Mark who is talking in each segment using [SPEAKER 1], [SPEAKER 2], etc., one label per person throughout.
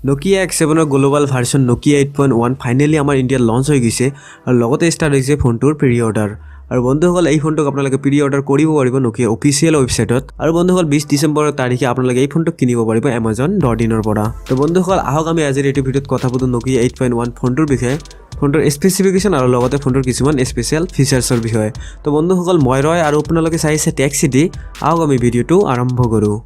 [SPEAKER 1] Nokia X ছেভেনৰ global version Nokia 8.1 finally আমাৰ ইণ্ডিয়াত লঞ্চ হৈ গৈছে আৰু লগতে ষ্টাৰ্ট হৈছে ফোনটোৰ প্ৰি অৰ্ডাৰ। আৰু বন্ধুসকল, এই ফোনটোক আপোনালোকে প্ৰি অৰ্ডাৰ কৰিব পাৰিব নকিয়াৰ অফিচিয়েল ৱেবছাইটত। আৰু বন্ধুসকল, 20 ডিচেম্বৰৰ তাৰিখে আপোনালোকে এই ফোনটো কিনিব পাৰিব এমাজন.ইনৰ পৰা। তো বন্ধুসকল, আহক আমি আজিৰ এইটো ভিডিঅ'ত কথা পাতোঁ নকিয়া 8.1 ফোনটোৰ বিষয়ে, ফোনটোৰ স্পেচিফিকেশ্যন আৰু লগতে ফোনটোৰ কিছুমান স্পেচিয়েল ফিচাৰ্ছৰ বিষয়ে। তো বন্ধুসকল, মই ৰয় আৰু আপোনালোকে চাইছে টেক চিটি। আহক আমি ভিডিঅ'টো আৰম্ভ কৰোঁ।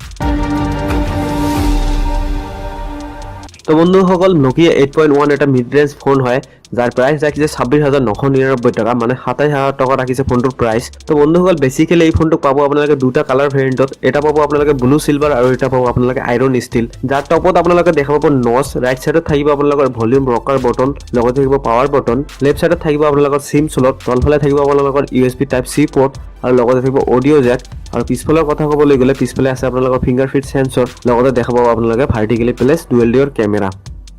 [SPEAKER 1] তো বন্ধুসকল, নকিয়া 8.1 এটা মিড ৰেঞ্জ ফোন হয়, যাৰ প্ৰাইচ ৰাখিছে 26,999 টকা, মানে 27,000 টকা ৰাখিছে ফোনটোৰ প্ৰাইচ। তো বন্ধুসকল, বেচিকেলি এই ফোনটো পাব আপোনালোকে দুটা কালাৰ ভেৰিয়েণ্টত। এটা পাব আপোনালোকে ব্লু চিলভাৰ আৰু এটা পাব আপোনালোকে আইৰণ ষ্টিল, যাৰ টপত আপোনালোকে দেখা পাব নচ, ৰাইট চাইডত থাকিব আপোনালোকৰ ভলিউম ৰকাৰ বটন, লগতে থাকিব পাৱাৰ বটন, লেফ্ট চাইডত থাকিব আপোনালোকৰ চিম স্লট, তলফালে থাকিব আপোনালোকৰ USB type C port আৰু লগতে থাকিব অডিঅ' জেক। আৰু পিছফালৰ কথা ক'বলৈ গ'লে পিছফালে আছে আপোনালোকৰ ফিংগাৰ প্ৰিণ্ট চেন্সৰ, লগতে দেখা পাব আপোনালোকে ভাৰ্টিকেলি প্লেচ ডুৱেল ডিঅ'ৰ কেমেৰা।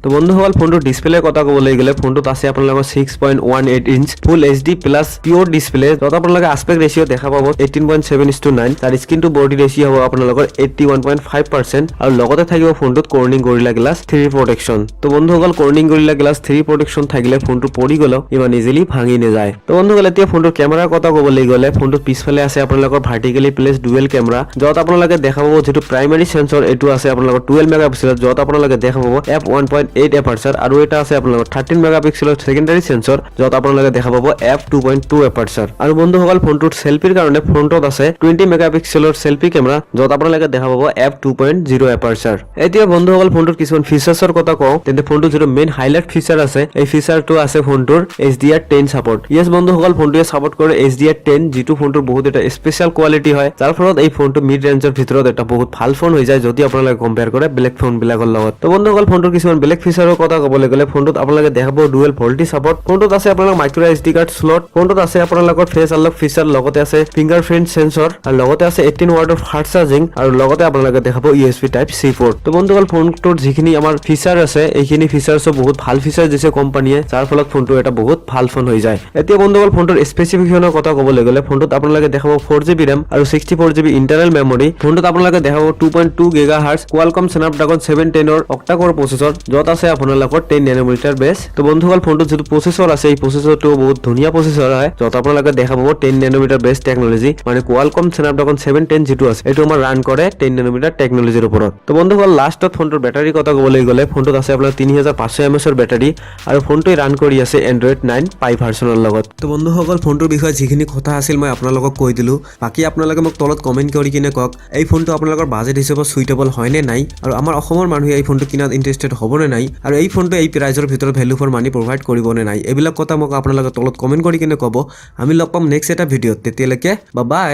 [SPEAKER 1] তো বন্ধুসকল, ফোনটোৰ ডিছপ্লেৰ কথা ক'বলৈ গ'লে ফোনটোত আছে আপোনালোকৰ 6.18 inch full HD plus pure display, য'ত আপোনালোকে আছপেক্ট ৰেচিঅ' দেখা পাব 18.7:9। তাৰ স্ক্ৰীন টু বডি ৰেচিঅ' হ'ব আপোনালোকৰ 81.5% আৰু লগতে থাকিব ফোনটোত কৰ্ণিং গৰিলা গ্লাছ 3 প্ৰটেকশ্যন। তো বন্ধুসকল, কৰ্ণিং গৰিলা গ্লাছ 3 প্ৰটেকশ্যন থাকিলে ফোনটো পৰি গ'লেও ইমান ইজিলি ভাঙি নাযায়। তো বন্ধুসকল, এতিয়া ফোনটোৰ কেমেৰাৰ কথা ক'বলৈ গ'লে ফোনটোৰ পিছফালে আছে আপোনালোকৰ ভাৰ্টিকেলি প্লেচ ডুৱেল কেমেৰা, য'ত আপোনালোকে দেখা পাব যিটো প্ৰাইমাৰী চেন্সৰ, এইটো আছে আপোনালোকৰ 12 মেগা পিক্সেলত, য'ত আপোনালোকে দেখা পাব f/1.8 aperture. আৰু এটা আছে আপোনালোকৰ 13 মেগা পিক্সেলৰ ছেকেণ্ডাৰী চেন্সৰ, য'ত আপোনালোকে দেখা পাব f/2.2 aperture. আৰু বন্ধুসকল, ফোনটোৰ চেল্ফিৰ কাৰণে ফ্ৰণ্টত আছে 20 মেগা পিক্সেলৰ চেল্ফি কেমেৰা, য'ত আপোনালোকে দেখা পাব f/2.0 aperture. এতিয়া বন্ধুসকল, ফোনটোৰ কিছুমান ফিচাৰ্ছৰ কথা কওঁ, তেন্তে ফোনটোৰ যিটো মেইন হাইলাইট ফিচাৰ আছে, এই ফিচাৰটো আছে ফোনটোৰ HDR10 support. য়েছ বন্ধুসকল, ফোনটোৱে ছাপৰ্ট কৰে HDR10, যিটো ফোনটোৰ বহুত এটা স্পেচিয়েল কোৱালিটি হয়, যাৰ ফলত এই ফোনটো মিড ৰেঞ্জৰ ভিতৰত এটা বহুত ভাল ফোন হৈ যায়, যদি আপোনালোকে কম্পেয়াৰ কৰে বেলেগ ফোন বিলাকৰ লগত। তো বন্ধুসকল, ফোনটোৰ কিছুমান বেলেগ ফিচাৰৰ কথা ক'বলৈ গ'লে ফোনটোত আপোনালোকে দেখা পাব ডুৱেল ভল্টি ছাপৰ্ট, ফোনটোত আছে আপোনালোকৰ মাইক্ৰ' SD card slot, ফোনটোত আছে আপোনালোকৰ ফেচ আনলক ফিচাৰ, লগতে আছে ফিংগাৰ প্ৰিণ্ট চেন্সৰ আৰু লগতে আছে 18 ৱাটৰ ফাষ্ট চাৰ্জিং আৰু লগতে আপোনালোকে দেখা পাব USB type C port. তো বন্ধুসকল, ফোনটোৰ যিখিনি আমাৰ ফিচাৰ আছে, এইখিনি ফিচাৰ্ছো বহুত ভাল ফিচাৰ দিছে কোম্পানীয়ে, যাৰ ফলত ফোনটো এটা বহুত ভাল ফোন হৈ যায়। এতিয়া বন্ধুসকল, ফোনটোৰ স্পেচিফিকেশ্যনৰ কথা ক'বলৈ গ'লে ফোনটোত আপোনালোকে দেখাব 4 GB RAM আৰু 64 GB internal memory. ফোনটোত আপোনালোকে দেখাব 2.2 gigahertz Qualcomm Snapdragon 710ৰ octa core processor, য'ত আছে আপোনালোকৰ 10 নেন'মিটাৰ বেছ। তো বন্ধুসকল, ফোনটোত যিটো প্ৰচেছৰ আছে, এই প্ৰচেছৰটো বহুত ধুনীয়া প্ৰচেছৰ হয়, য'ত আপোনালোকে দেখা পাব 10 নেন'মিটাৰ বেছ টেকনলজি, মানে কোৱালকম স্নেপড্ৰাগন 710 যিটো আছে, এইটো আমাৰ ৰান কৰে 10 নেন'মিটাৰ টেকনলজিৰ ওপৰত। তো বন্ধুসকল, লাষ্টত ফোনটোৰ বেটাৰীৰ কথা ক'বলৈ গ'লে ফোনটোত আছে আপোনাৰ 3500 এম এছৰ বেটাৰী আৰু ফোনটোৱে ৰান কৰি আছে এণ্ড্ৰইড 9 পাই ভাৰ্চনৰ লগত। তো বন্ধুসকল, ফোনটোৰ বিষয়ে যিখিনি কথা আছিল মই আপোনালোকক কৈ দিলোঁ। বাকী আপোনালোকে মোক তলত কমেণ্ট কৰি কিনে কওক, এই ফোনটো আপোনালোকৰ বাজেট হিচাপত চুইটেবল হয়নে নাই আৰু আমাৰ অসমৰ মানুহে এই ফোনটো কিনাত ইণ্টাৰেষ্টেড হ'বনে নাই আৰু এই ফোনটো এই প্ৰাইজৰ ভিতৰত ভেলু ফৰ মানি প্ৰভাইড কৰিবনে নাই, এইবিলাক কথা মোক আপোনালোকে তলত কমেণ্ট কৰি কিনে ক'ব। আমি লগ পাম নেক্সট এটা ভিডিঅ'ত, তেতিয়ালৈকে বাই।